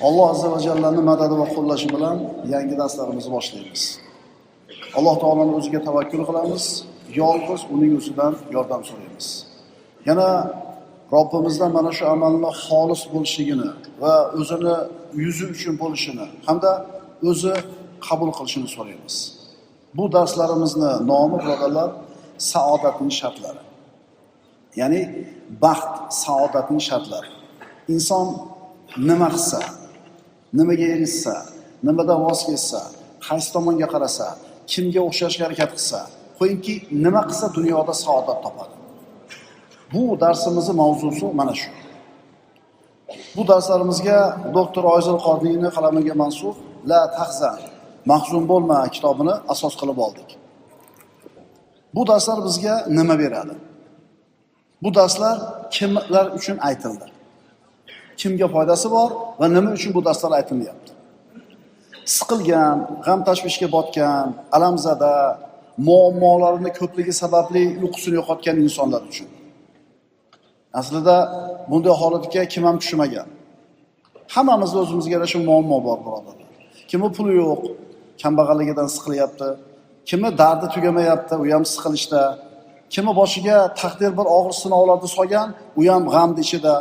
Alloh azza va jallaning madadi va qo'llashi bilan yangi darslarimizni boshlaymiz. Alloh taoloning o'ziga tavakkul qilamiz, yolg'iz uning o'zidan yordam so'raymiz. Yana Robbimizdan mana shu amalni xolis bo'lishligini va o'zini yuzi uchun bo'lishini hamda o'zi qabul qilishini so'raymiz. Bu darslarimizni nomi birodarlar saodatning shartlari. Ya'ni baxt, saodatning shartlari. Inson nima qilsa, nimaga erishsa, nimadan voz kechsa, qaysi tomonga qarasa, kimga o'xshashga harakat qilsa, qo'yingki, nima qilsa dunyoda saodat topadi. Bu darsimizning mavzusi mana shu. Bu darslarimizga doktor Oyzil Qodiyning qalamiga mansub La tahzan, mahzun bo'lma kitobini asos qilib oldik. Bu darslar bizga nima beradi? Bu darslar kimlar uchun aytildi? Kimga foydasi bor va nima uchun bu darslar aytilyapti? Siqilgan, g'am tashvishga botgan, alamzada, muammolarini ko'pligi sababli uyqusini yo'qotgan insonlar uchun. Aslida bunday holatga kim ham tushmagan. Hammamizda o'zimizga yarasha muammo bor, birodarlar. Kimi puli yo'q, kambag'alligidan siqilyapti. Kimi dardi tugamayapti, u ham siqilishda. Kimi boshiga taqdir bir og'ir sinovlarni solgan, u ham g'amni ichida.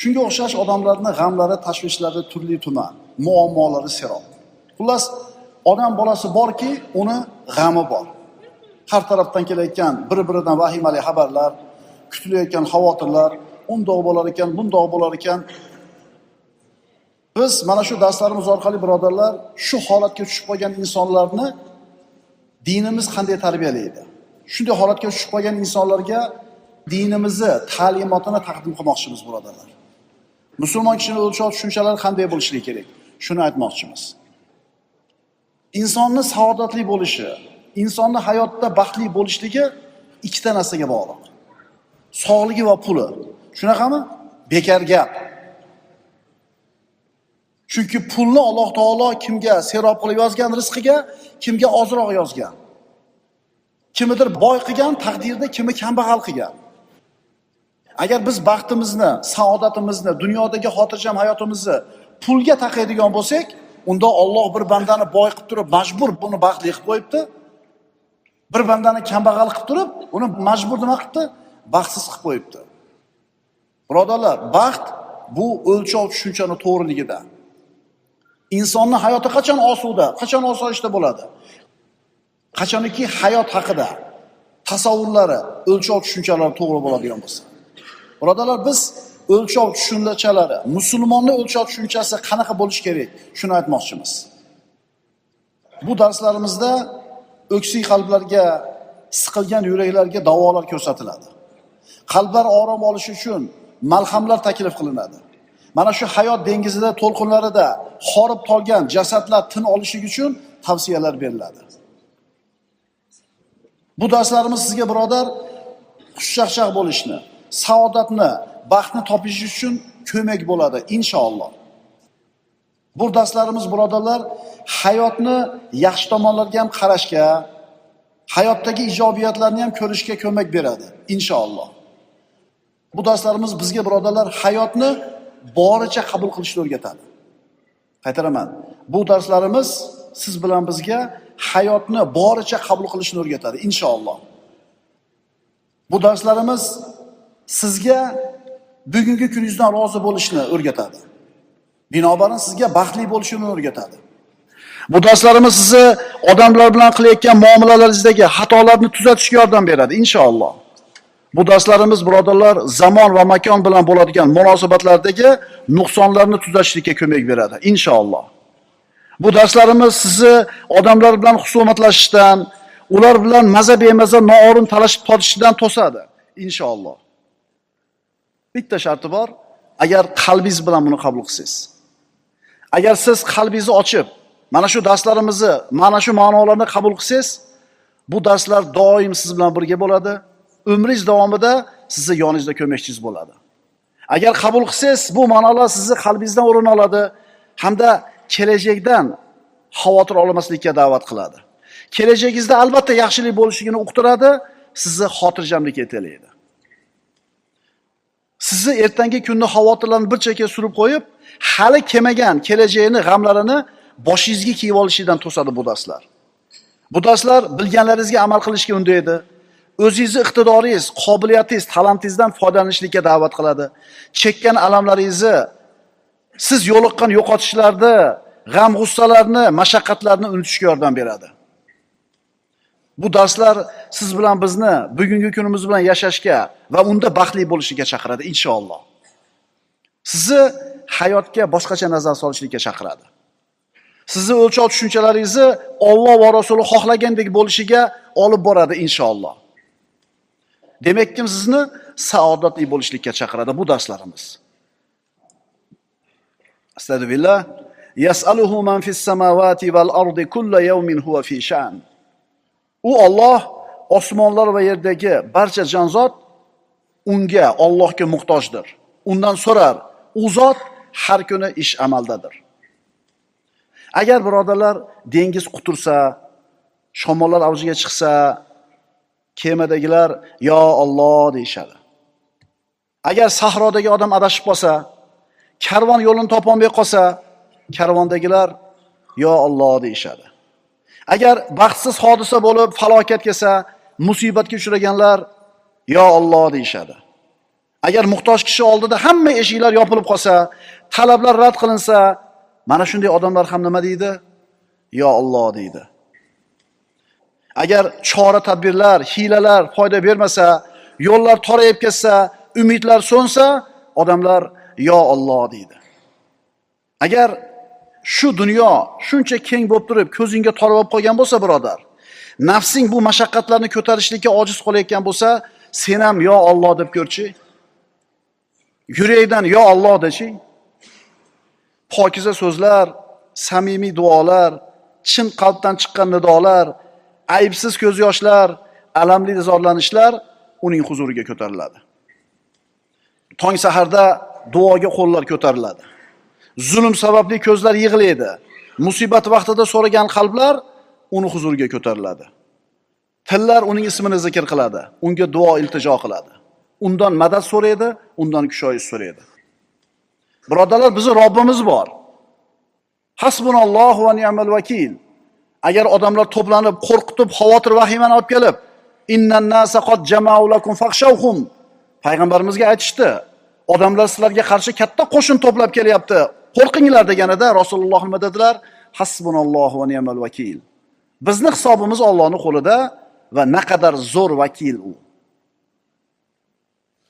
Shunga o'xshash odamlarning g'amlari, tashvishlari turli tuman, muammolari serob. Xullas, odam bolasi borki, uni g'ami bor. Har tarafdan kelayotgan bir-biridan vahimali xabarlar, kutilayotgan xavotirlar, undoq bo'lar ekan, bundoq bo'lar ekan. Biz mana shu darslarimiz orqali birodarlar, shu holatga tushib qolgan insonlarni dinimiz qanday tarbiyalaydi? Shunday holatga tushib qolgan insonlarga dinimizni ta'limotini taqdim qilmoqchimiz, birodarlar. Musulmon kishining o'lchov tushunchalari qanday bo'lishi kerak? Shuni aytmoqchimiz. Insonni saodatli bo'lishi, insonni hayotda baxtli bo'lishligi ikkita narsaga bog'liq. Sog'ligi va puli. Shunaqami? Bekor gap. Chunki pulni Alloh taolo kimga serob qilib yozgan rizqiga, kimga ozroq yozgan. Kimidir boy qilgan, taqdirda kimi kambag'al qilgan. Agar biz baxtimizni, saodatimizni, dunyodagi xotirjam hayotimizni pulga taqaydigan bo'lsak, unda Alloh bir bandani boy qilib turib, majbur buni baxtli qilib qo'yibdi. Bir bandani kambag'al qilib turib, uni majbur nima qilibdi? Baxtsiz qilib qo'yibdi. Birodarlar, baxt bu o'lchov tushunchani to'g'riligida. Insonning hayoti qachon osuda, qachon osoyishta bo'ladi? Qachoniki hayot haqida tasavvurlari, o'lchov tushunchalari to'g'ri bo'ladigan bo'lsa. Birodarlar, biz o'lchov tushunchalari, musulmonning o'lchov tushunchasi qanaqa bo'lishi kerak, shuni aytmoqchimiz. Bu darslarimizda o'ksik qalblarga, siqilgan yuraklarga davolar ko'rsatiladi. Qalblar orom olishi uchun malhamlar taklif qilinadi. Mana shu hayot dengizida, to'lqinlarida xorib tolgan jasadlar tin olishi uchun tavsiyalar beriladi. Bu darslarimiz sizga birodar xushchaqchaq bo'lishni, saodatni, baxtni topish uchun ko'mak bo'ladi inshaalloh. Bu darslarimiz birodarlar hayotni yaxshi tomonlarga ham qarashga, hayotdagi ijobiyatlarni ham ko'rishga ko'mak beradi inshaalloh. Bu darslarimiz bizga birodarlar hayotni boricha qabul qilishni o'rgatadi. Qaytaraman. Bu darslarimiz siz bilan bizga hayotni boricha qabul qilishni o'rgatadi inshaalloh. Bu darslarimiz sizga bugungi kuningizdan rozi bo'lishni o'rgatadi. Binobarin sizga baxtli bo'lishni o'rgatadi. Bu darslarimiz sizni odamlar bilan qilayotgan muomalalaringizdagi xatolarni tuzatishga yordam beradi inshaalloh. Bu darslarimiz birodarlar zamon va makon bilan bo'ladigan munosabatlardagi nuqsonlarni tuzatishga ko'mak beradi inshaalloh. Bu darslarimiz sizni odamlar bilan husumatlashishdan, ular bilan maza bemaza noo'rin talashib tortishdan to'sadi inshaalloh. Bitta sharti bor, agar qalbingiz bilan buni qabul qilsangiz. Agar siz qalbingizni ochib, mana shu darslarimizni, mana shu ma'nolarni qabul qilsangiz, bu darslar doim siz bilan birga bo'ladi. Umringiz davomida sizni yoningizda ko'makchingiz bo'ladi. Agar qabul qilsangiz, bu ma'nolar sizni qalbingizdan o'rin oladi hamda kelajakdan xavotir olmaslikka da'vat qiladi. Kelajagingizda albatta yaxshilik bo'lishligini uqtiradi, sizni xotirjamlikka yetaklaydi. Sizni ertangi kunni xavotirlarni bir chekka surib qo'yib, Hali kelmagan kelajagini g'amlarini boshingizga kiyib olishidan to'sadi bu darslar. Bu darslar bilganlaringizga amal qilishga undaydi. O'zingizni iqtidoringiz, qobiliyatingiz, talantingizdan foydalanishlikka da'vat qiladi. Chekkan alamlaringizni, siz yo'liqqan yo'qotishlarni, g'am-g'ussalarni, mashaqqatlarni unutishga yordam beradi. Bu darslar siz bilan bizni bugungi kunimiz bilan yashashga va unda baxtli bo'lishga chaqiradi inshaalloh. Sizni hayotga boshqacha nazar solishlikka chaqiradi. Sizni o'lchov tushunchalaringizni Alloh va Rasuli xohlagandek bo'lishiga olib boradi inshaalloh. Demakkim sizni saodatli bo'lishlikka chaqiradi bu darslarimiz. Astagfirullah. Yas'aluhu man fis samawati val ardi kullu yawmin huwa fi sha'n. U Alloh osmonlar va yerdagi barcha jonzot unga, Allohga muhtojdir. Undan so'rar. U zot har kuni ish amaldadir. Agar birodarlar dengiz qutursa, shamollar avjiga chiqsa, kemadagilar yo Alloh deyishadi. Agar sahrodagi odam adashib qolsa, karvon yo'lini topolmay qolsa, karvondagilar yo Alloh deyishadi. Agar baxtsiz hodisa bo'lib falokat kelsa, musibatga uchraganlar yo Alloh deyishadi. Agar muhtoj kishi oldida hamma eshiklar yopilib qolsa, talablar rad qilinsa, mana shunday odamlar ham nima deydi? Yo Alloh deydi. Agar chora tadbirlar, hiylalar foyda bermasa, yo'llar torayib ketsa, umidlar so'nsa, odamlar yo Alloh deydi. Agar shu dunyo shuncha keng bo'lib turib, ko'zingga torib olib qolgan bo'lsa, birodar, nafsing bu mashaqqatlarni ko'tarishlikka ojiz qolayotgan bo'lsa, sen ham yo Alloh deb ko'rchi. Yurakdan yo Alloh dechi. Pokiza so'zlar, samimiy duolar, chin qalbdan chiqqan nidolar, aybsiz ko'z yoshlar, alamli zorlanishlar uning huzuriga ko'tariladi. Tong saharda duoga qo'llar ko'tariladi. Zulm sababli ko'zlar yig'laydi. Musibat vaqtida so'ragan qalblar uni huzuriga ko'tariladi. Tillar uning ismini zikr qiladi, unga duo iltijo qiladi. Undan madad so'raydi, undan kushoyish so'raydi. Birodarlar, bizning Robbimiz bor. Hasbunallohu va ni'mal vakil. Agar odamlar to'planib, qo'rqitib, xavotir vahimani olib kelib, innan nasa qad jama'u lakum fakhshawhum. Payg'ambarimizga aytishdi. Odamlar sizlarga qarshi katta qo'shin to'plab kelyapti. Qo'rqinglar deganida Rasululloh nima dedilar? Hasbunallohu va ni'mal vakil. Bizni hisobimiz Allohning qo'lida va naqadar zo'r vakil u.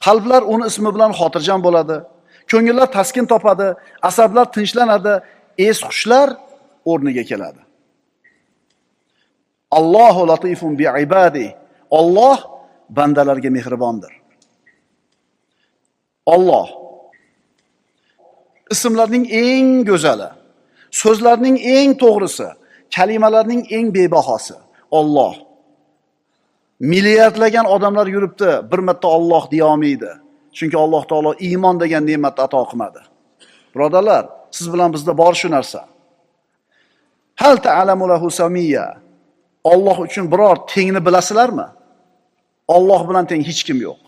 Qalblar uni ismi bilan xotirjam bo'ladi. Ko'ngillar taskin topadi, asablar tinchlanadi, es-hushlar o'rniga keladi. Allohu latifun bi ibadi. Alloh bandalarga mehribondir. Alloh ismlarning eng go'zali, so'zlarning eng to'g'risi, kalimalarning eng bebahosi Alloh. Milliardlagan odamlar yuribdi, bir marta Alloh deya olmaydi. Chunki Alloh taolo iymon degan ne'matni ato qilmadi. Birodarlar, siz bilan bizda bor shu narsa. Hal ta'lamu lahu samiyya. Alloh uchun biror tengni bilasizlarmi? Alloh bilan teng hech kim yo'q.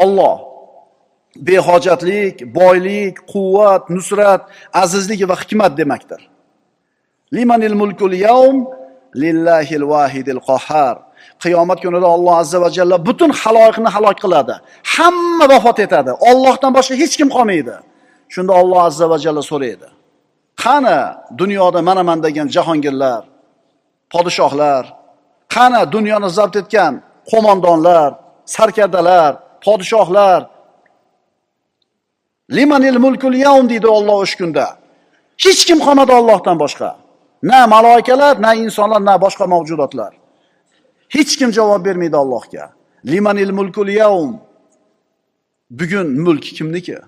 Alloh behojatlik, boylik, quvvat, nusrat, azizlik va hikmat demakdir. Limanil mulkul yawm lillahil vahidil qahhar. Qiyomat kunida Alloh azza va jalla butun xaloyiqni halok qiladi. Hamma vafot etadi. Allohdan boshqa hech kim qolmaydi. Shunda Alloh azza va jalla so'raydi. Qani dunyoda manaman degan jahongirlar, podshohlar, qani dunyoni zabt etgan qo'mondonlar, sarkardalar, podshohlar? Limanil mulkul yawm deydi Alloh o'sha kunda. Hech kim qolmadi Allohdan boshqa. Na maloikalar, na insonlar, na boshqa mavjudotlar. Hech kim javob bermaydi Allohga. Limanil mulkul yawm. Bugun mulk kimniki?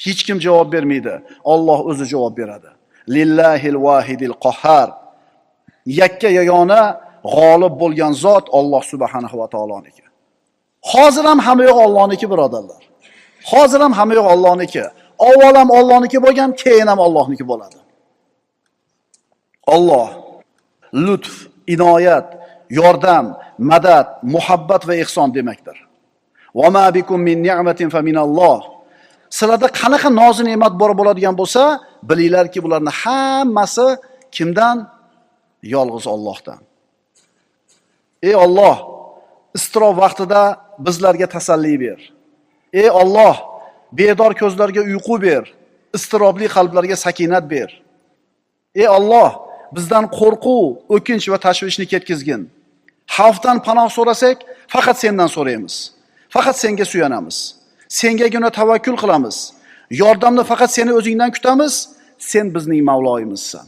Hech kim javob bermaydi. Alloh o'zi javob beradi. Lillahil vahidil qahhar. Yakka yagona g'olib bo'lgan zot Alloh subhanahu va taoloniki. Hozir ham hamma yo'q Allohniki, birodarlar. Hozir ham hamma yo'q Allohniki. Avval ham Allohniki bo'lgan, keyin ham Allohniki bo'ladi. Alloh lutf, inoyat, yordam, madad, muhabbat va ihson demakdir. Va ma bikum min ni'matin fa minalloh. Sizlarda qanaqa nozi ne'mat bor bo'ladigan bo'lsa, bilinglarki, bularning hammasi kimdan? Yolg'iz Allohdan. Ey Alloh, iztirob vaqtida bizlarga tasalli ber. Ey Alloh, bedor ko'zlarga uyqu ber, iztirobli qalblarga sakinat ber. Ey Alloh, bizdan qo'rquv, o'kinch va tashvishni ketkizgin. Xavfdan panoh so'rasak, faqat sendan so'raymiz. Faqat senga suyanamiz. Sengagina tavakkul qilamiz. Yordamni faqat seni o'zingdan kutamiz. Sen bizning Mavloyimizsan.